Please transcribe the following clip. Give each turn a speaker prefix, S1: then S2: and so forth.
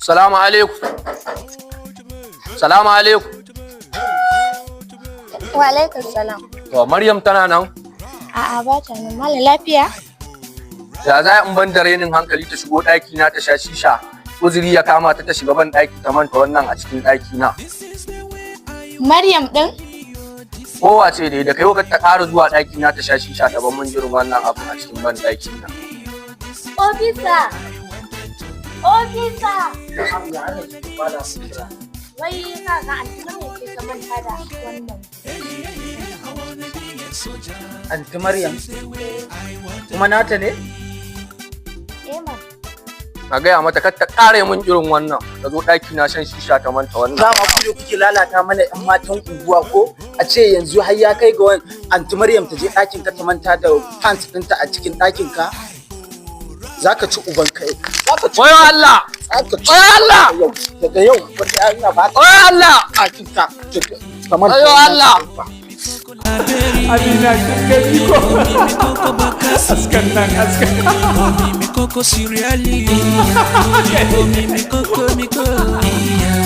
S1: Salamu alaikum. Salamu alaikum.
S2: Wa alaikum salam.
S1: To, Maryam tana nan?
S2: A'a, ba ta nan. Malam, lafiya?
S1: Ya za in ban da rainin hankali ta shigo ɗaki na ta sha shisha? Uzuri ya kama ta, ta shiga ban ɗaki ta manta wannan a cikin ɗaki na.
S2: Maryam din?
S1: Kowa ce dai, da kai ta ƙara zuwa ɗaki na ta sha shisha ta ban mun irin wannan abu a cikin ban ɗaki na.
S2: Officer! Officer! Wai ka ga Anti Maryam ce ta manta da wannan.
S3: Anti Maryam. Kuma nata ne?
S2: Eh man.
S1: Na gaya mata kar ta ƙara mun irin wannan. Ta zo ɗaki na shan shisha ta manta wannan.
S3: Dama ku ne kuke lalata mana 'yan matan unguwa ko? A ce yanzu har ya kai ga wani Anti Maryam ta je ɗakin ka ta manta da pants ɗinta a cikin ɗakin ka? Za ka ci uban kai. Za ka ci.
S1: Wayo Allah!
S3: Za ka ci.
S1: Wayo Allah!
S3: Yau, daga yau wata yarinya ba ta
S1: Wayo Allah!
S3: ɗakin ka ta manta
S1: Wayo
S3: wannan.
S1: Allah!
S4: Amina, kin gani ko? Askan nan, askan.
S5: Mikoko serially. Mikoko mikoko.